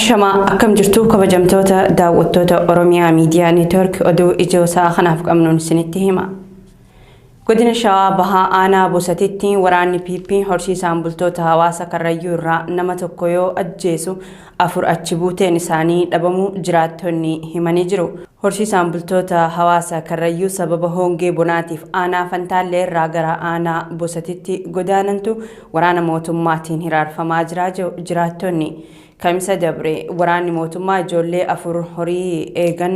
Ashamaa akkam jirtu kabajamtoota daawwattoota Oromiyaa Miidiyaa Neetwoork oduu ijoo isaa kanaaf qabnuun isinitti hima. Godina Shawaa Bahaa Aanaa Bosatitti waraanni PP horsiisaan bultoota hawaasa Karrayyuu irraa nama tokko yoo ajjeesu afur achi buuteen isaanii dhabamuu jiraattonni himanii jiru. Horsiisaan bultoota hawaasa Karrayyuu sababa hongee bonaatiif aanaa Fantaallee irraa gara aanaa Bosatitti godaanantu waraana mootummaatiin hiraarfamaa jira jiraattonni. Kamisa dabre waraanni mootummaa ijoollee afur horii eegan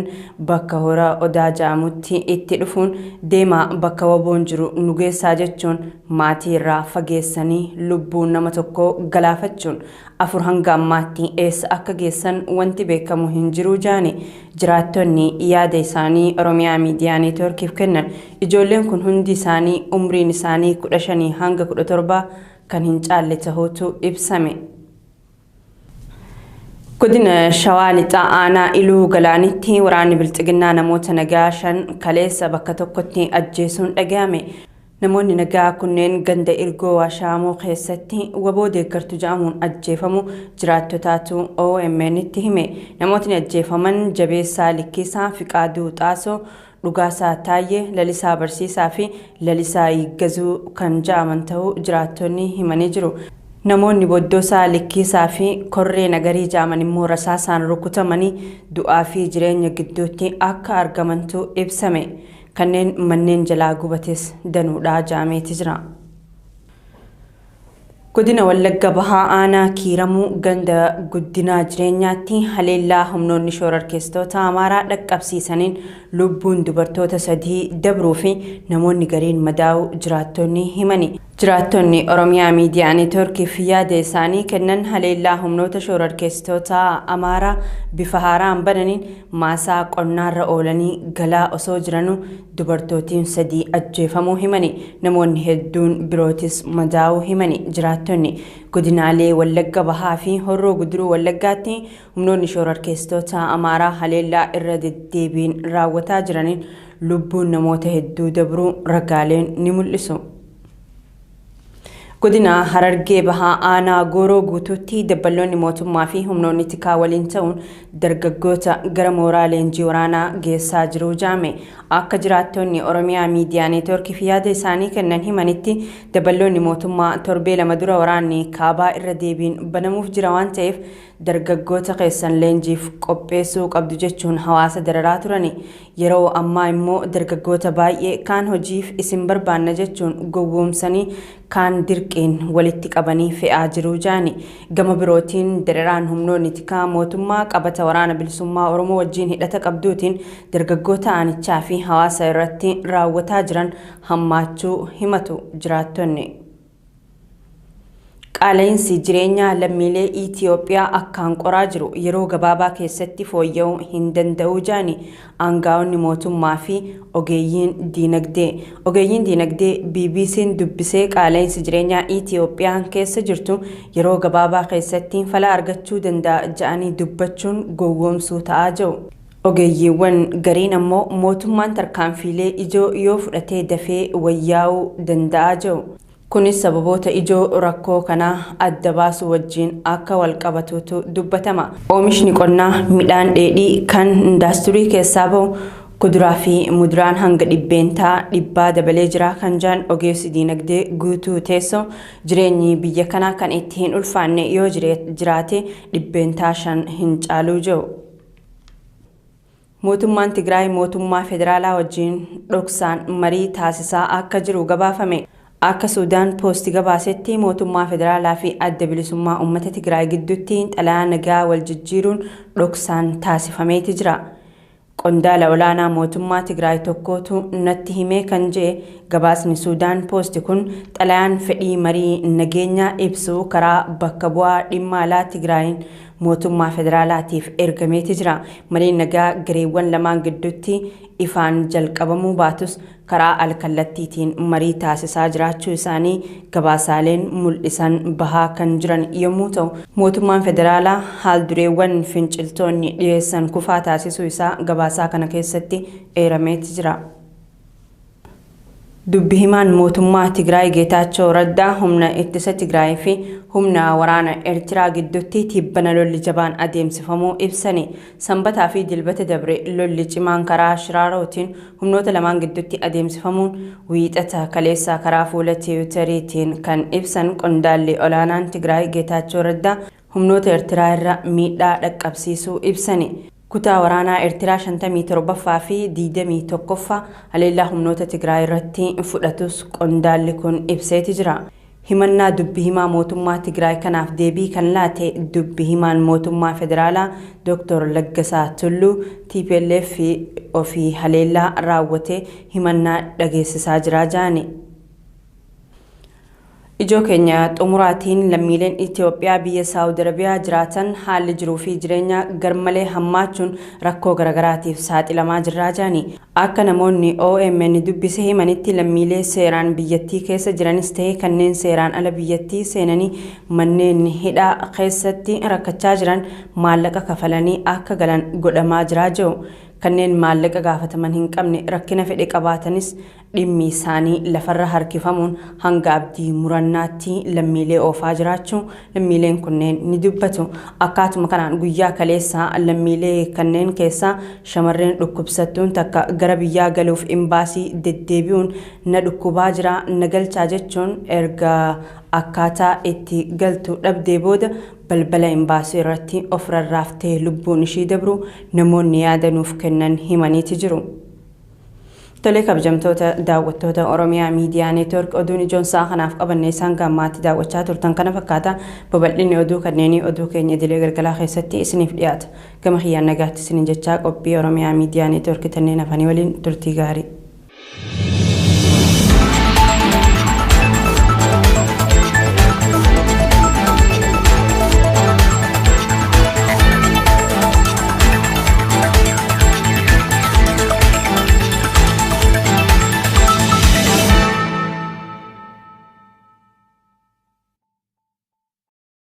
bakka hora odaa ja'amutti itti dhufuun deemaa bakka waboon jiru nu geessaa jechuun maatii irraa fageessanii lubbuun nama tokkoo galaafachuun afur hanga ammaatti eessa akka geessan wanti beekamu hin jiru jaani jiraattonni yaada isaanii Oromiyaa Miidiyaa Neetwoorkiif kennan. Ijoolleen kun hundi isaanii umriin isaanii 15 hanga 17 kan hin caalle ta'uutu ibsame. Godina Shawaa Lixaa Aanaa Iluu Galaanitti waraanni Bilxiginnaa namoota nagaa 5 kaleessa bakka tokkotti ajjeesuun dhaga'ame. Namoonni nagaa kunneen ganda Irgoo Waashaamoo keessatti waboo deeggartu jedhamuun ajjeefamu jiraattotaatu OMN tti hime. Namootni ajjeefaman Jabeessaa Likkisaa, Fiqaaduu Xaasoo, Dhugaasaa Taayyee, Lalisaa Barsiisaa fi Lalisaa Yiggazuu kan jedhaman ta'uu jiraattonni himanii jiru. Namoonni Boddoosaa Likkiisaa fi Korree Nagarii jedhaman immoo rasaasaan rukutamanii du'aa fi jireenya gidduutti akka argamantu ibsame. Kanneen manneen jalaa gubates danuudhaa jedhameeti jira. Godina Wallagga Bahaa Aanaa Kiiramuu ganda guddinaa jireenyaatti haleellaa humnoonni shororkeessitoota Amaaraa dhaqqabsiisaniin lubbuun dubartoota 3 dabruu fi namoonni gariin madaa'uu jiraattonni himani. Jiraattonni Oromiyaa Miidiyaa Neetwoorkiif yaada isaanii kennan haleellaa humnoota shororkeessitoota Amaaraa bifa haaraan bananiin maasaa qonnaarra oolanii galaa osoo jiranuu dubartootiin 3 ajjeefamuu himani. Namoonni hedduun birootis madaa'uu himani. Jiraattonni godinaalee Wallagga Bahaa fi Horroo Guduruu Wallaggaatti humnoonni shororkeessitoota Amaaraa haleellaa irra deddeebiin raawwataa jiraniin lubbuun namoota hedduu dabruu ragaaleen ni mul'isu. Godina Harargee Bahaa Aanaa Gooroo Guutuutti dabballoonni mootummaa fi humnoonni tikaa waliin ta'uun dargaggoota gara mooraa leenjii waraanaa geessaa jiru jaame. Akka jiraattonni Oromiyaa Miidiyaa Neetwoorkiif yaada isaanii kennan himanitti dabballoonni mootummaa torbee 2 dura waraanni kaabaa irra deebiin banamuuf jira waan ta'eef dargaggoota keessan leenjiif qopheessuu qabdu jechuun hawaasa dararaa turani. Yeroo ammaa immoo dargaggoota baay'ee kaan hojiif isin barbaanna jechuun gowwoomsanii kaan dirqiin walitti qabanii fe'aa jiru jaani. Gama birootiin dararaan humnoonni tikaa mootummaa qabata waraana bilisummaa Oromoo wajjin hidhata qabduutiin dargaggoota aanichaa fi hawaasa irratti raawwataa jiran hammaachuu himatu jiraattonni. Qaala'insi jireenyaa lammiilee Itiyoophiyaa akkaan qoraa jiru yeroo gabaabaa keessatti fooyya'uu hin danda'u jaani aangaa'onni mootummaa fi ogeeyyiin diinagdee. Ogeeyyiin diinagdee BBC'n dubbisee qaala'insi jireenyaa Itiyoophiyaan keessa jirtu yeroo gabaabaa keessatti fala argachuu danda'a ja'anii dubbachuun gowwoomsuu ta'aa jiru. Ogeeyyiiwwan gariin ammoo mootummaan tarkaanfiilee ijoo yoo fudhatee dafee wayyaa'uu danda'a jiru. Kunis sababoota ijoo rakkoo kanaa adda baasuu wajjin akka wal qabatutu dubbatama. Oomishni qonnaa midhaan dheedhii kan indaastirii keessaa bahu kuduraa fi muduraan hanga 100% dabalee jira kan jedhan ogeessi diinagdee guutuu teessoo jireenyi biyya kanaa kan itti hin ulfaanne yoo jiraate 5% hin caaluu jiru. Mootummaan Tigraay mootummaa federaalaa wajjin dhoksaan marii taasisaa akka jiru gabaafame. Akka Suudaan Poosti gabaasetti mootummaa federaalaa fi adda bilisummaa uummata Tigraay gidduutti xalayaa nagaa wal jijjiiruun dhoksaan taasifameeti jira. Qondaala olaanaa mootummaa Tigraay tokkotu natti himee kan jedhe gabaasni Suudaan Poosti kun xalayaan fedhii marii nageenyaa ibsu karaa bakka bu'aa dhimma alaa Tigraayin mootummaa federaalaatiif ergameeti jira. Mariin nagaa gareewwan lamaan gidduutti ifaan jalqabamuu baatus karaa alkallattiitiin marii taasisaa jiraachuu isaanii gabaasaaleen mul'isan bahaa kan jiran yommuu ta'u mootummaan federaalaa haal dureewwan finciltoonni dhiyeessan kufaa taasisuu isaa gabaasaa kana keessatti eerameeti jira. Dubbi himaan mootummaa Tigraay Geetaachoo Raddaa humna ittisa Tigraay fi humna waraana Eertiraa gidduutti tibbana lolli jabaan adeemsifamuu ibsani. Sanbataa fi Dilbata dabre lolli cimaan karaa Shiraarootiin humnoota lamaan gidduutti adeemsifamuun wiixata kaleessaa karaa fuula Tiwutariitiin kan ibsan qondaalli olaanaan Tigraay Geetaachoo Raddaa humnoota Eertiraa irra miidhaa dhaqqabsiisuu ibsani. Kutaa waraanaa Eertiraa 57ffaa fi 21ffaa haleellaa humnoota Tigraay irratti fudhatus qondaalli kun ibseeti jira. Himannaa dubbi himaa mootummaa Tigraay kanaaf deebii kan laate dubbi himaan mootummaa federaalaa Dr. Laggasaa Tulluu TPLF ofii haleellaa raawwatee himannaa dhageessisaa jira jedhani. Ijoo keenya xumuraatiin lammiileen Itoophiyaa biyya Saawud Arabiyaa jiraatan haalli jiruu fi jireenya garmalee hammaachuun rakkoo garagaraatiif saaxilamaa jirraa jedhani. Akka namoonni OMN dubbise himanitti lammiilee seeraan biyyattii keessa jiranis ta'e kanneen seeraan ala biyyattii seenanii manneen hidhaa keessatti rakkachaa jiran maallaqa kafalanii akka galan godhamaa jiraa jiru. Kanneen maallaqa gaafataman hin qabne rakkina fedhe qabaatanis dhimmi isaanii lafarra harkifamuun hanga abdii murannaatti lammiilee oofaa jiraachuu lammiileen kunneen ni dubbatu. Akkaatuma kanaan guyyaa kaleessaa lammiilee kanneen keessaa shamarreen dhukkubsattuun takka gara biyyaa galuuf imbaasii deddeebi'uun na dhukkubaa jira na galchaa jechuun erga akkaataa itti galtu dhabdee booda balbala imbaasii irratti of rarraaftee lubbuun ishii dabru namoonni yaadanuuf kennan himaniiti jiru. Tolee kabajamtoota daawwattoota Oromiyaa Miidiyaa Neetwoork oduun ijoon sa'a kanaaf qabanne isaan gammaatti daawwachaa turtan kana fakkaata. Babal'inni oduu kanneenii oduu keenya idilee galgalaa keessatti isiniif dhiyaata. Gama kiyyaan nagaatti isiniin jechaa qophii Oromiyaa Miidiyaa Neetwoork tanneen hafanii waliin turtii gaarii.